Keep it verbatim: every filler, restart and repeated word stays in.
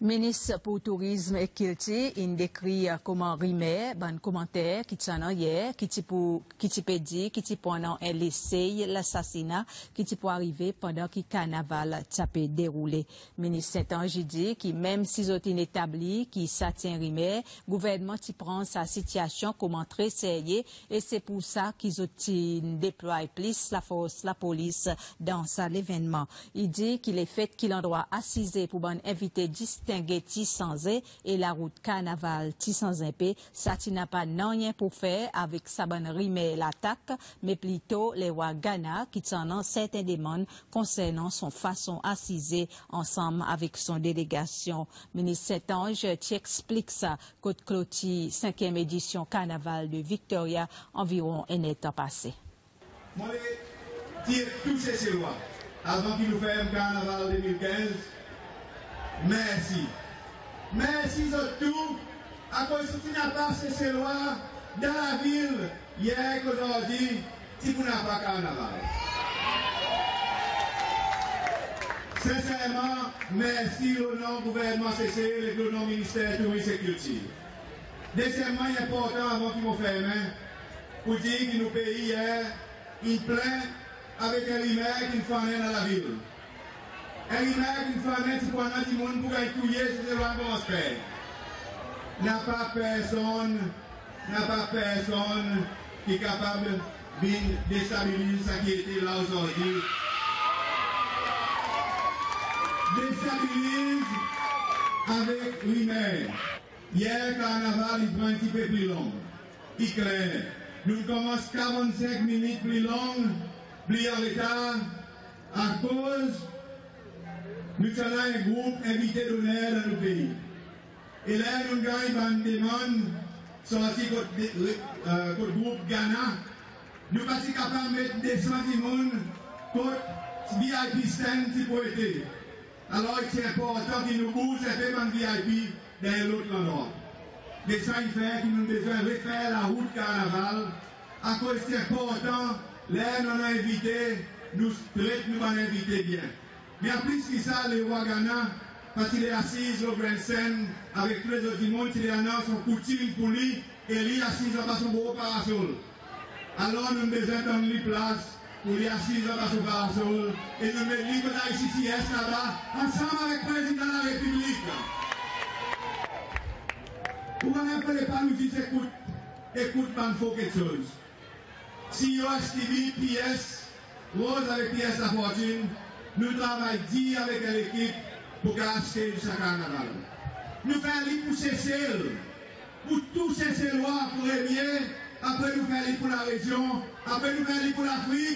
Minis pour Tourizm e Kiltir in dekrir koman rimer, bann komanter ki ti annan yer, ki ti pou, ki ti pe dir ki ti pou annan en lesey lasasina ki ti pou arive pandan ki karnaval ti ape deroule. Minis St Ange i dir ki menm si zot in etablir ki sa ti en rimer, gouvernman ti pran sa sitiasyon koman tre serye e se pour sa ki zot ti'n deplway plis lafors lapolis dan sa levennman. I dir ki lefet ki landrwa asize pour bann envite distenge ti sanze e larout karnaval ti sanz en pe, sa ti napa nanryen pour fer avek sa bann rimer latak, me plito lerwa Ghana ki ti annan serten demann konsernan son fason asize ansanm avek son delegasyon. Minis St Ange ti eksplik sa kot klotir senkyenm edisyon Karnaval de Victoria anviron en ed tan pase. Mon le dir tou Seselwa, avan ki nou ferm Karnaval de mil kenz, mersi. Mersi zot tou, akoz si ti napa Seselwa dan lavil yer ek ozordi, ti pou napa Karnaval. Senserman, mersi lo non gouvernman Sesel ek lo non Minister Tourizm e Kiltir. Dezyenmman, i enportan avan ki mon fermen, pour dir ki nou pei yer in plen avek en rimer ki'n fannen dan lavil. En rimer ki'n fannen ti pou annan dimoun pou ganny touye, se selman bon asper. Napa personn, napa personn ki kapab vin destabiliz sa ki ete la ozordi. Destabiliz avek rimer. Yer karnaval i pran en pti pe pli long. I kler, nou'n konmans karannsenk minit pli long, pli an retar, akoz nou ti annan en group envite doner dan nou pei. E ler nou'n ganny bann demann sorti kot de, e, kot group Ghana, nou pa ti kapab met de san dimoun kot VIP stand ti pou ete. Alor, i ti enportan ki nou bouz en pe bann VIP dan en lot landrwa. Me sa i fer ki nou bezwen refer larout karnaval, akoz i ti enportan, ler nou annan envite, nou tret nou bann envite byen. Me an plis ki sa, lerwa Ghana pa ti le asiz lo grandstand avek tou lezot dimoun, ti le annan son koutim pour li, e li asiz anba son gro parasol. Alor, nou'n bezwen donn li plas pour li asiz anba son parasol, e nou met li kot ICCS laba, ansanm avek Prezidan Larepiblik. Ou konnen, fodre pa nou zis ekout, ekout bann fo keksoz. CEO STB, PS Rose avek PS Lafortune, nou travay dir avek en lekip pour kapab stage sa karnaval. Nou fer li pour Sesel, pour tou Seselwa premye, apre nou fer li pour larezyon, apre nou fer li pour Lafrik.